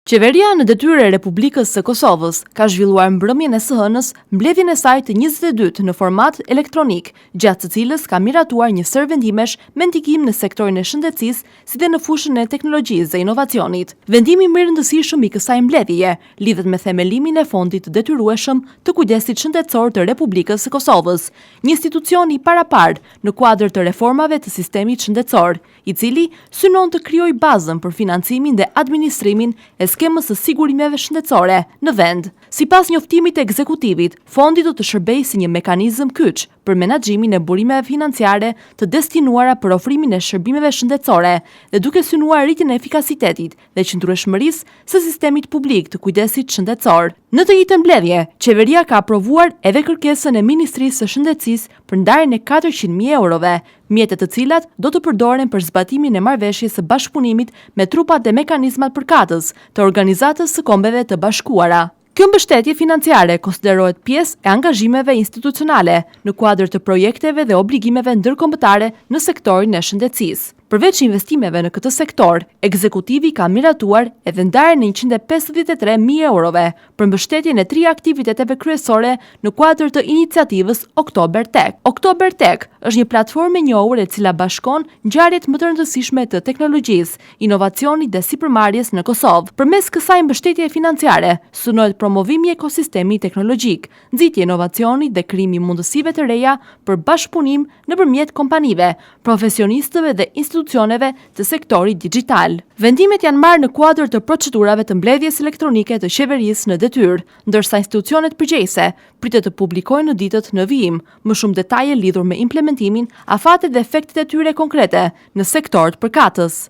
Qeveria në detyrë e Republikës së Kosovës ka zhvilluar mbrëmjen e së hënës mbledhjen e saj të 22 në format elektronik, gjatë së cilës ka miratuar një sërë vendimesh me ndikim në sektorin e shëndetësisë si dhe në fushën e teknologjisë dhe inovacionit. Vendimi më i rëndësishëm i kësaj mbledhjeje lidhet me themelimin e Fondit të Detyrueshëm të Kujdesit Shëndetësor të Republikës së Kosovës, një institucion i paraparë në kuadër të reformave të sistemit shëndetësor, i cili synon të krijojë bazën për financimin dhe administrimin e skemës së sigurimeve shëndetësore në vend. Sipas njoftimit të ekzekutivit, fondi do të shërbejë si një mekanizëm kyç për menaxhimin e burimeve financiare të destinuara për ofrimin e shërbimeve shëndetësore dhe duke synuar rritjen e efikasitetit dhe qëndrueshmërisë së sistemit publik të kujdesit shëndetësor. Në të njëjtën mbledhje, qeveria ka aprovuar edhe kërkesën e Ministrisë së Shëndetësisë për ndarjen e 400.000 eurove, mjete të cilat do të përdoren për zbatimin e marrëveshjes së bashkëpunimit me trupat dhe mekanizmat përkatës të Organizatës së Kombeve të Bashkuara. Kjo mbështetje financiare konsiderohet pjesë e angazhimeve institucionale në kuadër të projekteve dhe obligimeve ndërkombëtare në sektorin e shëndetësisë. Përveç investimeve në këtë sektor, ekzekutivi ka miratuar edhe ndarjen e 153.000 eurove për mbështetjen e tri aktiviteteve kryesore në kuadër të iniciativës October Tech. October Tech është një platformë e njohur e cila bashkon ngjarjet më të rëndësishme të teknologjisë, inovacionit dhe sipërmarrjes në Kosovë. Përmes kësaj mbështetjeje financiare, synohet promovimi i ekosistemit teknologjik, nxitja e inovacionit dhe krijimi i mundësive të reja për bashkëpunim nëpërmjet kompanive, profesionistëve dhe institucioneve të sektorit dixhital. Vendimet janë marrë në kuadër të procedurave të mbledhjes elektronike të qeverisë në detyrë, ndërsa institucionet përgjegjëse pritet të publikojnë në ditët në vijim më shumë detaje lidhur me implementimin, afatet dhe efektet e tyre konkrete në sektorët përkatës.